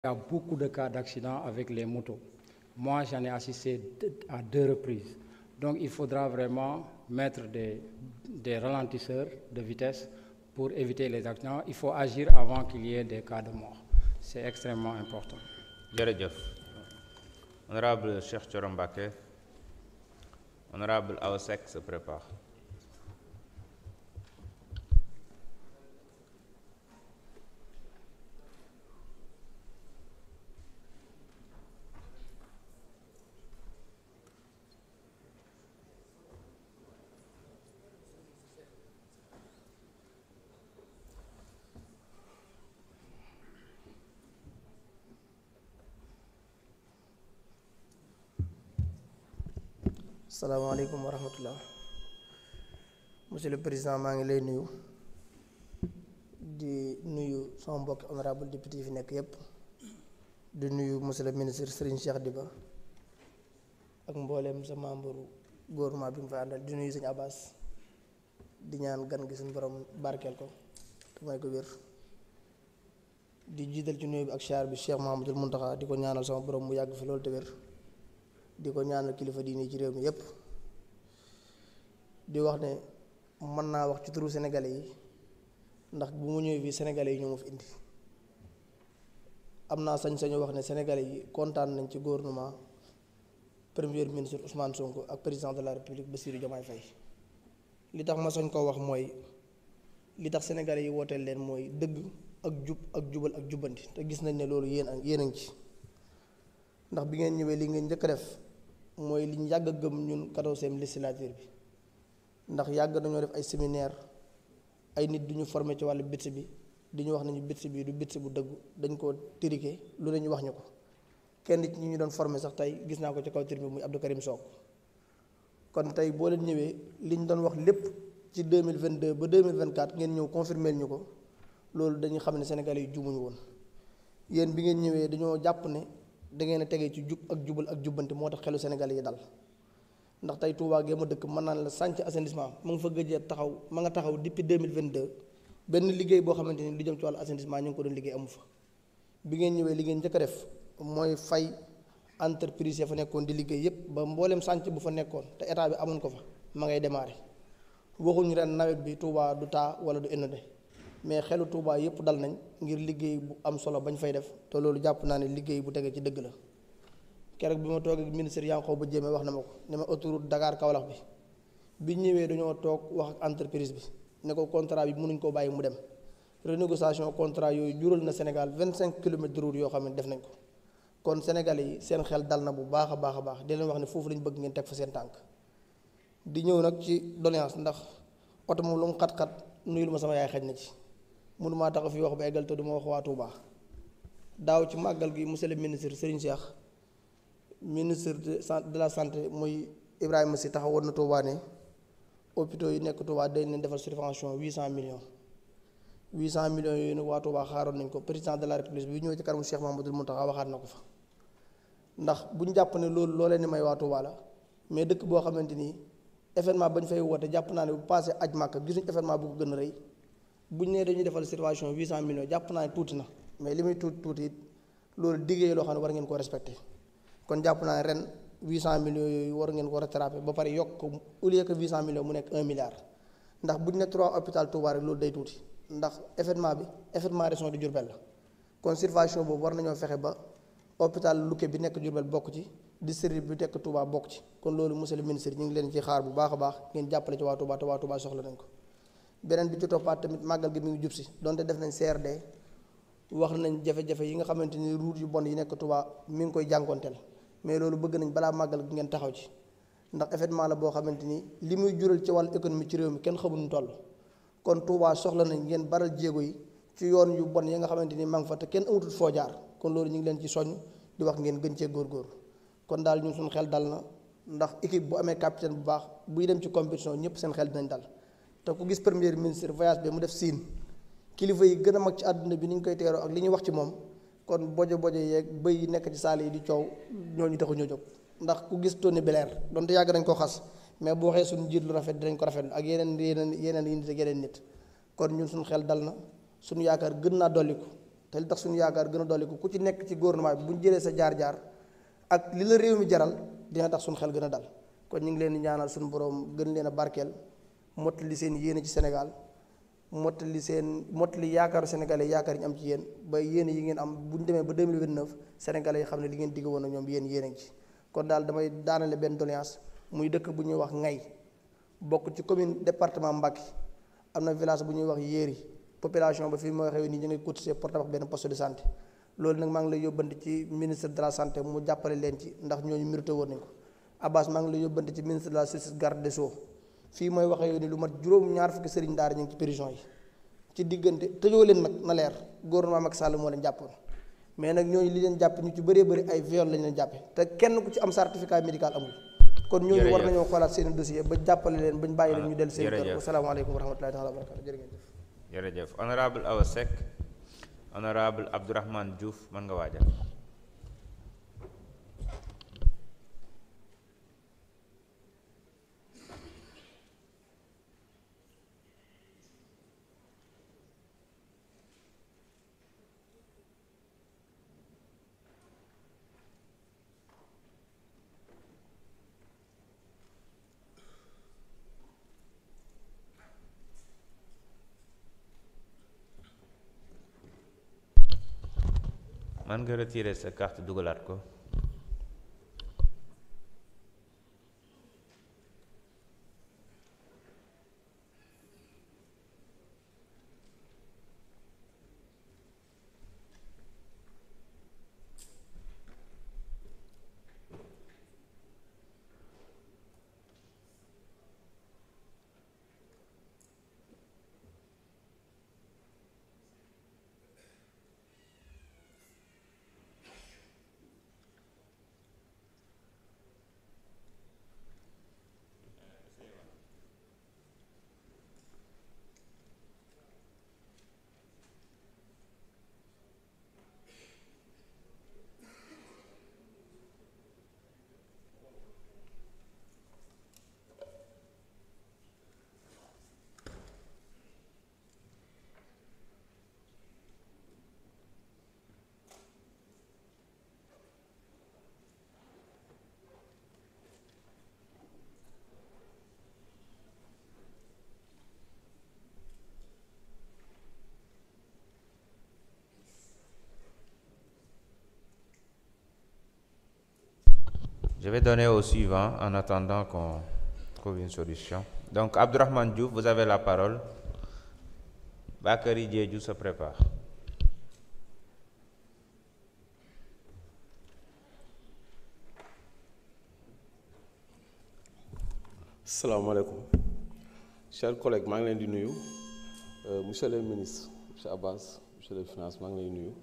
Il y a beaucoup de cas d'accidents avec les motos. Moi, j'en ai assisté à 2 reprises. Donc, il faudra vraiment mettre des ralentisseurs de vitesse pour éviter les accidents. Il faut agir avant qu'il y ait des cas de mort. C'est extrêmement important. Jërëjëf. Honorable Cheikh Thioro Mbacké. Honorable Awa Seck se prépare. Salaamaaleykum wa rahmatullah. Monsieur le Président, maa ngi lay nuyu di nuyu sama mbokki honorable député yi fi nekk yépp di nuyu monsieur le ministre Serigne Cheikh Diba ak mbooleem sa membre gouvernement bi mu fa àndal di nuyu sëñ Abbas di ñaan gan gi suñu borom barkeel ko te may ko wér di jiital ci nuyu bi ak char bi Cheikh Mahamadul Muntaxa di ko ñaanal sama borom mu yàgg fi loolu te wér di ko ñaanal kilifa diine ci réew mi yépp di wax ne mën naa wax ci turu sénégalais yi ndax bu mu ñëwee fii sénégalais yi ñoo ma fi indi am naa sañ-sañu wax ne sénégalais yi kontaan nañ ci gouvernement premier ministre Ousmane Sonko ak président de la république Bassirou Diomaye Faye li tax ma soñ koo wax mooy li tax sénégalais yi wooteel leen mooy dëgg ak jub ak jubal ak jubbanti te gis nañ ne loolu yéen a ngi ci ndax bi ngeen ñëwee li ngeen njëkk a def mooy liñ yàgg a gëm ñun 14e législature bi ndax yàgg nañoo def ay séminaire ay nit duñu formé ci wàllu bitsi bi di ñu wax nañu bitsi bi du bitsi bu dëggu dañ koo tiriqué lu ne ñu wax ñu ko kenn ci ñi ñu doon formé sax tey gis naa ko ci kaw tur bi muy Abdou Karim Sock kon tey boo leen ñëwee liñ doon wax lépp ci 2022 ba 2024 ngeen ñëw confirmer ñu ko loolu dañuy xam ne Sénégalais yi jumuñu woon yéen bi ngeen ñëwee dañoo jàpp ne da ngeen a tegee ci jub ak jubal ak jubbante moo tax xelu Sénégalais yi dal ndax tey Touba gee ma dëkk mën naa la sànc assainissement mu ngi fa gëjee taxaw ma nga taxaw depuis 2022 benn liggéey boo xamante ni lu jëm ci wàllu assainissement ñu ngi ko doon liggéey amu fa bi ngeen ñëwee li ngeen njëkk a def mooy fay entreprise ya fa nekkoon di liggéey yépp ba mboolem sànc bu fa nekkoon te état bi amoon ko fa ma ngay démarrer waxuñu ren nawet bi Touba du taa wala du inondé mais xelu Touba yépp dal nañ ngir liggéey bu am solo bañ fay def te loolu jàpp naa ne liggéey bu tegee ci dëgg la keroog bi ma toogee ak ministre Yankhoba Diémé wax na ma ko ne ma autoroute Dakar Kaolack bi ñëwee dañoo toog wax ak entreprise bi ne ko contrat bi mënuñ koo bàyyi mu dem renégociation contrat yooyu jural na Sénégal 25 kilomètres de route yoo xam ne def nañ ko kon Sénégalais yi seen xel dal na bu baax a baax a baax di leen wax ne foofu lañ bëgg ngeen teg fa seen tànk di ñëw nag ci doléance ndax oto moom lu mu xat-xat nuyul ma sama yaay xaj na ci mënumaa tax fi wax ba eggal te du ma wax waa Touba daaw ci màggal gi monsieur le ministre Serigne Cheikh ministre de la santé muy Ibrahima Sy taxawoon na Touba ne hôpitaux yi nekk Touba dañ leen defal subvention 800 millions 800 millions yooyu nag waa Touba xaaroon nañ ko président de la république bi ñëw ci kanamu Cheikh Mamadou Mountakha waxaat na ko fa ndax bu ñu jàpp ne loolu loolee ni may waa Touba la mais dëkk boo xamante ni événement bañ fay woote jàpp naa ne bu passé aj Màkka gisuñ événement bu ko gën a rëy bu ñu nee dañuy defal subvention 800 millions jàpp naa ne tuuti na mais li muy tuuti it loolu diggee loo xam ne war ngeen ko respecté kon jàpp naa ne ren 800 millions yooyu war ngeen ko rattrapé ba pare yokk ko au lieu que 800 millions mu nekk 1 milliard ndax bu ñu ne 3 hôpital Touba rek loolu day tuuti ndax événement bi événement région de Diourbel la kon subvention boobu war nañoo fexe ba hôpital Lukke bi nekk Diourbel bokk ci district bi nekk Touba bokk ci kon loolu monsieur le ministre ñu ngi leen ci xaar bu baax a baax ngeen jàppale ci waa Touba te waa Touba soxla nañ ko beneen bi ci toppaat tamit màggal gi mi ngi jub si donte def nañ CRD wax nañ jafe-jafe yi nga xamante ni route yu bon yi nekk Touba mi ngi koy jànkoonteel mais loolu bëgg nañ balaa màggal gi ngeen taxaw ci ndax événement la boo xamante ni li muy jural ci wàllu économie ci réew mi kenn xamul nu toll kon Touba soxla nañ ngeen baral jéego yi ci yoon yu bon yi nga xamante ni maa ngi fa te kenn amatul foo jaar kon loolu ñu ngi leen ci soññ di wax ngeen gën cee góorgóor kon daal ñun suñu xel dal na ndax équipe bu amee capitaine bu baax buy dem ci compétition ñëpp seen xel dinañ dal te ku gis premier ministre voyage bi mu def Siin kilifa yi gën a mag ci àdduna bi ni ñu koy teeroo ak li ñuy wax ci moom kon bojo yeeg bëy yi nekk ci saal yi di coow ñooñu taxu ñoo jóg ndax ku gis Tony Blair donte yàgg nañ ko xas mais bu waxee suñu njiit lu rafet dinañ ko rafetlu ak yeneen yi nit ak yeneen nit kon ñun suñu xel dal na suñu yaakaar gën naa dolliku te li tax suñu yaakaar gën a dolli ko ku ci nekk ci gouvernement bi bu ñu jëlee sa jaar-jaar ak li la réew mi jaral dina tax suñu xel gën a dal kon ñu ngi leen di ñaanal suñu borom gën leen a barkeel mottali seen yéene ci Sénégal mottali yaakaaru sénégalais yaakaar yi ñu am ci yéen ba yéene yi ngeen am bu ñu demee ba 2029 sénégalais yi xam ne li ngeen digg woon ak ñoom yéen yéene ci kon daal damay daanale benn doléance muy dëkk bu ñuy wax Ngay bokk ci commune département Mbacké am na village bu ñuy wax Yéri population ba fii ma waxee nii ñu ngi cotiser pour tabax benn poste de santé loolu nag maa ngi lay yóbbante ci ministre de la santé mu jàppale leen ci ndax ñooñu mérité woon nañ ko Abbas maa ngi lay yóbbante ci ministre de la justice garde des sceaux fii mooy waxee ni lu mat juróom-ñaar fukki sëriñ daara ñu ngi ci prison yi ci diggante tëjoo leen nag na leer gouvernement Macky Sall moo leen jàppoon mais nag ñooñu li leen jàpp ñu ci bëree bëri ay viol lañ leen jàppe te kenn ku ci am certificat médical amul kon ñooñu war nañoo xoolaat seen dossier ba jàppale leen bañ bàyyi leen ñu dellu seen kër asalaamaaleykum wa rahmatullahi taala wa barakatu jërëjëf honorable Awa Seck honorable Abdourahmane Diouf mën nga waajal. man nga retirer sa carte dugalaat ko. Je vais donner au suivant en attendant qu'on trouve une solution. Donc, Abdourahmane Diouf, vous avez la parole. Bakary Diédhiou se prépare. Salaamaaleykum. Chers collègues, maa ngi leen di nuyu. Monsieur le ministre, monsieur Abbas, monsieur le finance, maa ngi leen di nuyu.